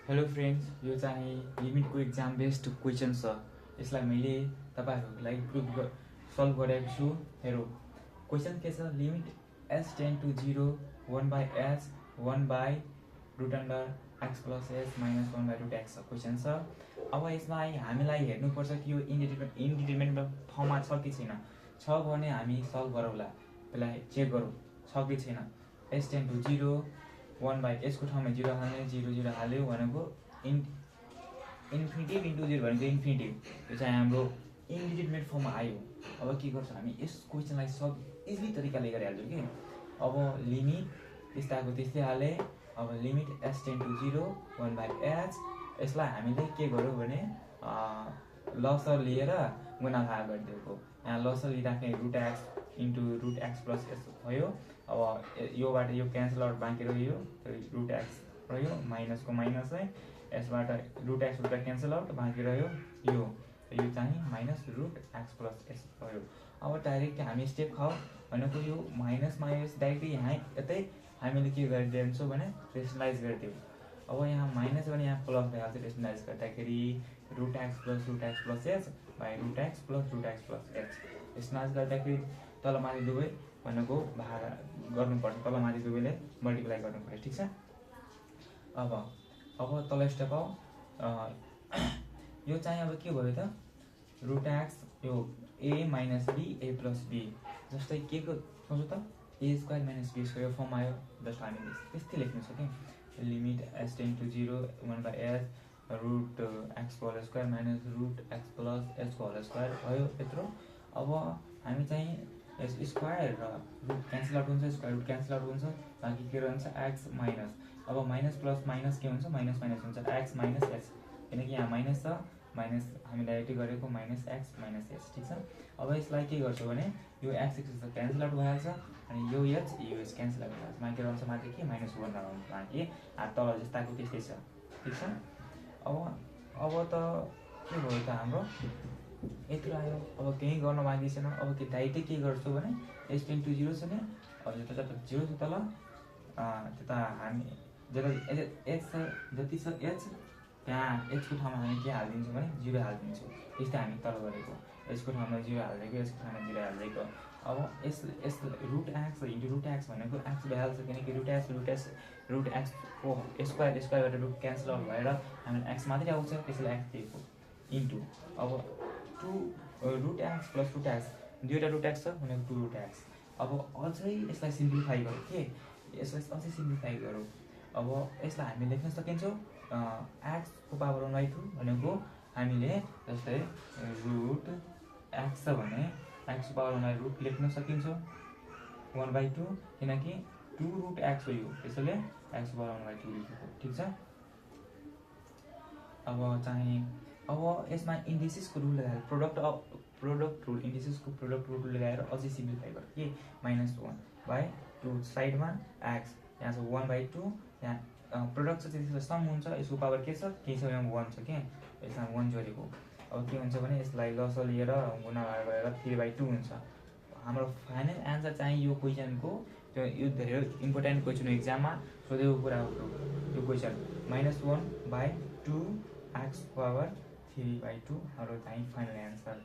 Hello friends, यो चाहिँ लिमिटको exam based question छ। यसलाई मैले तपाईँहरूको लागि सल्भ गरेको छु। हेरौँ, क्वेसन के छ, limit s tends to 0 1/s 1/√x plus s minus 1/√x question छ। अब यसलाई हामीलाई हेर्नुपर्छ कि यो इन्डिटरमिनेट फर्ममा छ कि छैन। छ भने हामी सल्भ गरौँला, पहिला चेक गरौँ छ कि छैन। s टेन टु 0 1/s को ठाउँमा 0 हाल्ने, 0 0 हाल्यो भनेको इन्फिनिटिभ इन्टु 0 भनेको इन्फिनिटिभ। यो चाहिँ हाम्रो इन्डिटरमिनेट फर्ममा आयो। अब के गर्छ, हामी यस क्वेसनलाई सब इजिली तरिकाले गरिहाल्छौँ कि। अब लिमिट त्यस्ताको त्यस्तै हाले। अब limit s tends to 0 1/s, यसलाई हामीले के गर्यो भने लसर लिएर गुणाभाग गरिदिएको। यहाँ लसर लिँदाखेरि √x into √x plus s भयो। अब योबाट यो क्यान्सल आउट बाँकी रह्यो, √x रह्यो, माइनसको माइनस है, यसबाट √x क्यान्सल आउट बाँकी रह्यो यो चाहिँ माइनस √x प्लस s रह्यो। अब डाइरेक्ट हामी स्टेप खाऊ भनेको यो माइनसमा डाइरेक्टली यहाँ यतै हामीले के गरिदिन्छौँ भने रेसनलाइज गरिदियो। अब यहाँ माइनस भने यहाँ प्लस भइहाल्छ। रेसनलाइज गर्दाखेरि √x plus s by √x plus h। Rationalise गर्दाखेरि तलमाथि दुवै भनेको भाग गर्नुपर्छ, तलमाथि दुवैले मल्टिप्लाई गर्नुपर्छ, ठिक छ। अब तल स्टेप आऊ। यो चाहिँ अब के भयो त, √x यो a minus b a plus b, जस्तै के को सोच्नु त, a² minus b square form आयो। जस्ट हामीले त्यस्तै लेख्नु छ कि limit s tends to 0 1/s √x को whole square minus √x plus s को होल स्क्वायर भयो यत्रो। अब हामी चाहिँ यस स्क्वायर र रुट क्यान्सल आउट हुन्छ, स्क्वायर रुट क्यान्सल आउट हुन्छ, बाँकी के रहन्छ x माइनस। अब माइनस प्लस माइनस के हुन्छ, माइनस माइनस हुन्छ, x माइनस s, किनकि यहाँ माइनस छ, माइनस हामी डाइरेक्टली गरेको माइनस x माइनस s, ठिक छ। अब यसलाई के गर्छु भने यो x क्यान्सल आउट भइहाल्छ अनि यो h क्यान्सल आउट भइहाल्छ, बाँकी रहन्छ माथि के -1 रहन्छ, बाँकी तल जस्ताको त्यस्तै छ, ठिक छ। अब त के भयो त, हाम्रो यत्रो आयो। अब केही गर्न बाँकी छैन। अब के डाइरेक्टै के गर्छु भने s टेन टु 0 छ नि, अब जता 0 छ तल त्यता हामी जता h छ, जति छ h त्यहाँ h को ठाउँमा हामी के हालिदिन्छौँ भने 0 हालिदिन्छौँ। त्यस्तै हामी तल गरेको h को ठाउँमा 0 हालिदिएको, s को ठाउँमा 0 हालिदिएको। अब यस √x इन्टु √x भनेको x भइहाल्छ, किनकि √x को स्क्वायरबाट रुट क्यान्सल आउट भएर हामीलाई x मात्रै आउँछ, त्यसैले x दिएको इन्टु अब 2√x प्लस √x, दुईवटा √x छ भनेको 2√x। अब अझै यसलाई सिम्प्लिफाई गरौँ के, यसलाई अझै सिम्प्लिफाई गरौँ। अब यसलाई हामी लेख्न सकिन्छौँ x को पावर 1/2 भनेको हामीले जस्तै √x छ भने x को पावर 1/√, लेख्न सकिन्छ 1/2, किनकि 2√x हो यो, त्यसैले x को पावर 1/2 लेखेको, ठिक छ। अब यसमा इन्डिसेसको रुल लगाएर प्रोडक्ट रुल, इन्डिसेसको प्रोडक्ट रुल लगाएर अझै सिम्प्लिफाई गर के, -1/2 साइडमा x, यहाँ छ 1/2, यहाँ प्रोडक्ट छ त्यसले सम हुन्छ, यसको पावर के छ, केही छ यहाँ 1 छ के, यसमा 1 जोडेको। अब के हुन्छ भने यसलाई लस लिएर गुणाभाग गरेर 3/2 हुन्छ। हाम्रो फाइनल एन्सर चाहिँ यो क्वेसनको, यो धेरै इम्पोर्टेन्ट क्वेसन हो, एक्जाममा सोधेको कुरा हो यो क्वेसन। -1/2 x पावर 3/2 हाम्रो चाहिँ फाइनल एन्सर।